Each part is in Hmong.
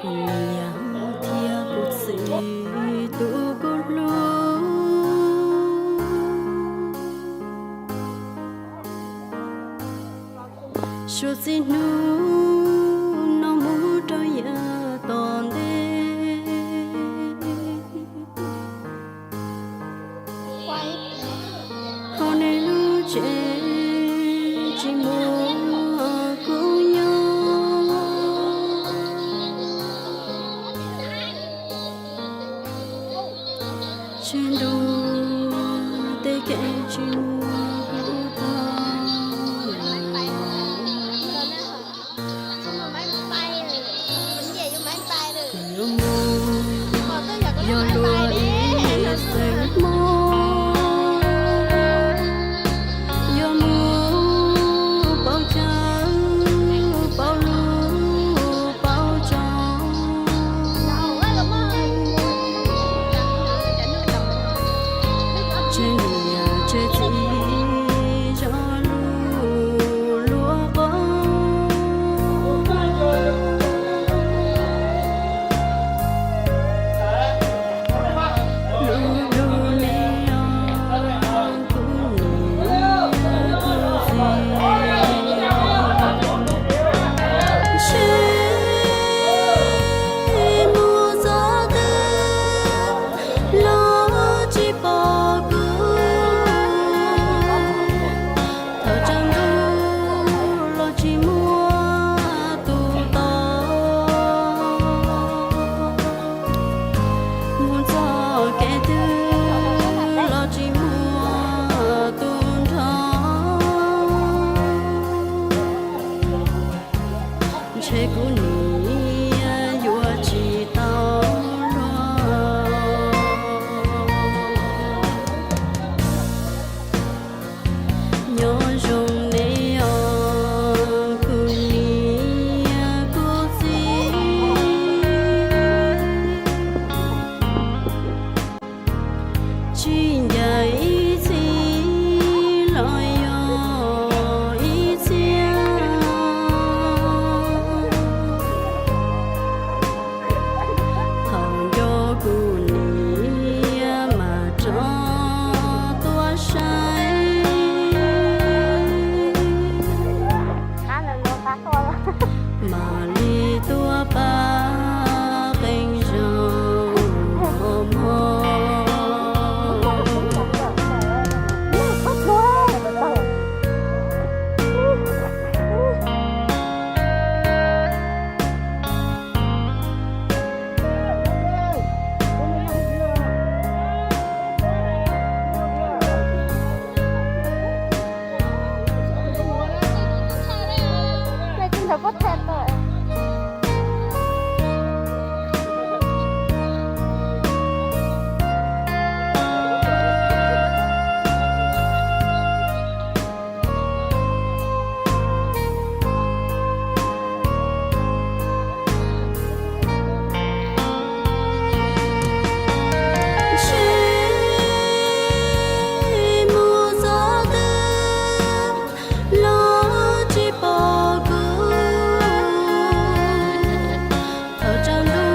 Kuv niam thiab kuv txiv tus kuv hlub, suav txij hnub no mus rau yav tom ntej. Hauv nej lub tsev tsis muaj kuv nyob, tseg ntua tej kev tsis muaj kuv tau. Kuv yuav mus, yog luag ib xeem Hmoob, yuav mus pauv chaw, pauv lub, pauv tsaus, tseg niam tseg txiv zov lub luag qub. Lub hlub me os, kuv niam kuv txiv, ntshe mus txog twg los tsis pom kuv. Thaum tsaus ntuj los tsis muaj tus tos, mus txoj kev twg los tsis muaj tus nrog. Ntshe kuv niam yuav tsis tau luag. Nyob zoo nej os kuv niam kuv txiv, tsis ncaim ib txhis los yog ib txhiab. Thaum nco kuv niam mas rov tuaj saib, mam li tuaj pab qee zaum mog. Ntshe mus txog twg los tsis pom kuv. Thaum tsaus ntuj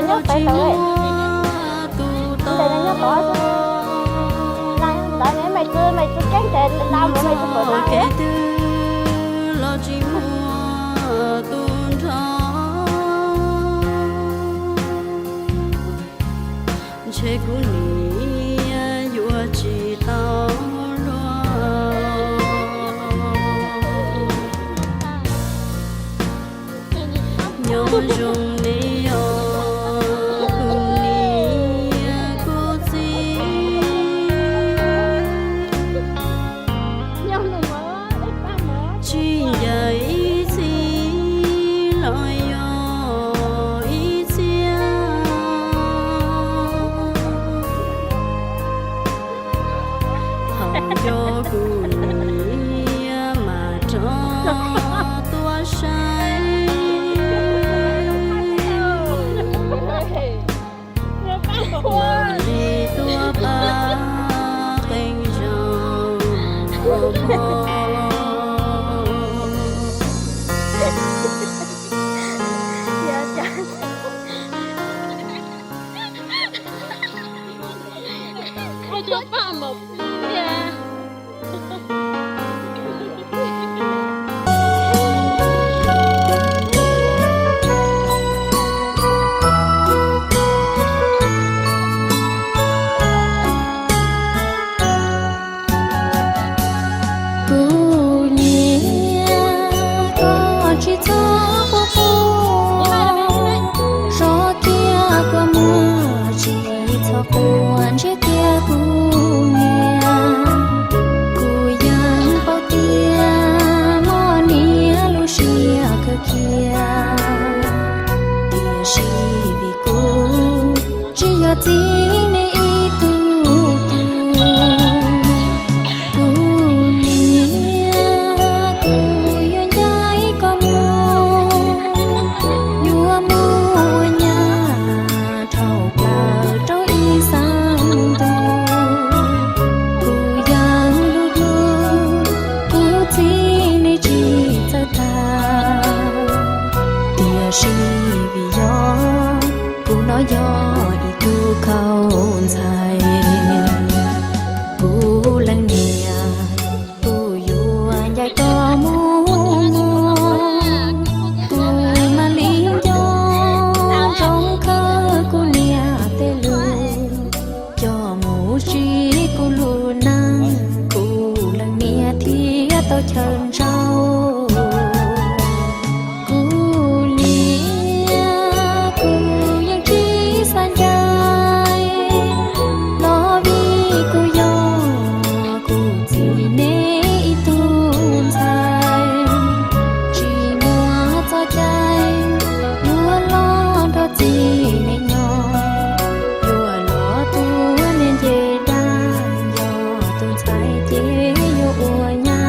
los tsis muaj tus tos, mus txoj kev twg los tsis muaj tus nrog. Ntshe kuv niam yuav tsis tau luag. Nyob zoo nej os kuv niam kuv txiv, tsis ncaim ib txhis los yog ib txhiab. Thaum nco kuv niam mas rov tuaj saib, Tsis txhob quaj quaj, zov kiag kua muag, tsis txhob quaj ntsej tiag kuv niam. Kuv yeej paub tias mob niam lub siab kawg kiag, tiam sis vim kuv tsis yog txiv nej ib tug tug. Kuv niam, kuv yuav ncaim koj mus, yuav mus ua nyab dhau plaws rau ib xeeb ntuj. Kuv yeej hlub hlub kuv txiv nej tsis txawj tag, tiam sis vim yog kuv no yog ib tug khaub ntxhais. Kuv leej niam, kuv yuav ncaim koj mus, kuv mam li nco ntsoov khawb kuv niam tej lus, coj mus siv kuv lub neej, kuv leej niam thiaj tau chaw ntsauj. Kuv niam, kuv yeej tsis xav ncaim, los vim kuv yog kuv txiv nej ib tug ntxhais, tsis muaj txoj cai yuav los nrog txiv nej nyob, yuav los tuav nej nce dab, yog tus ntxhais ces yuav ua nyab.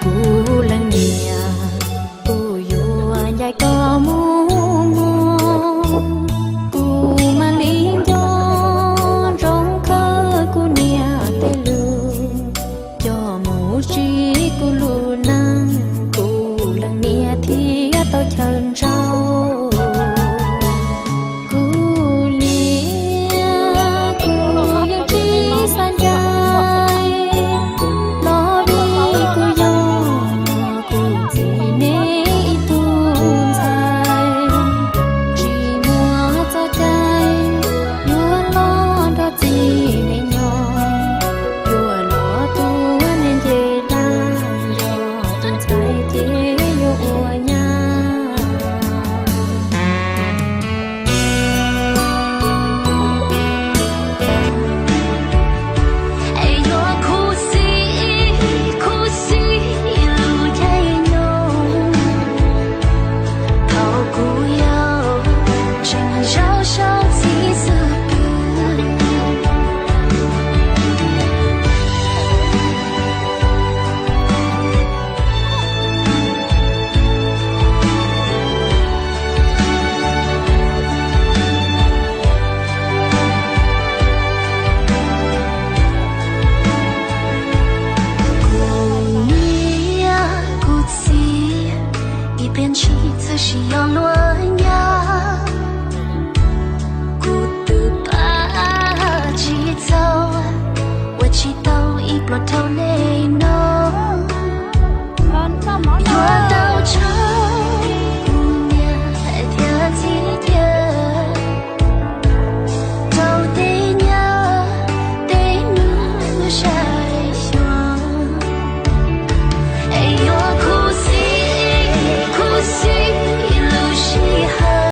Kuv leej niam, kuv yuav ncaim koj mus, kuv mam li nco ntsoov khawb kuv niam tej lus, coj mus siv kuv lub neej, kuv leej niam thiaj tau chaw ntsauj. Kuv niam, kuv yeej tsis xav ncaim, los vim kuv yog kuv txiv nej ib tug ntxhais, tsis muaj txoj cai yuav los nrog txiv nej nyob, yuav los tuav nej nce dab, yog tus ntxhais ces yuav ua nyab. Es yuav khuv xim, khuv xim lub caij nyoog, thaum kuv yau tseem zaum saum txij xub pwg. Kuv niam kuv txiv, ib pliag ntshis txawm sim yog luag nyab.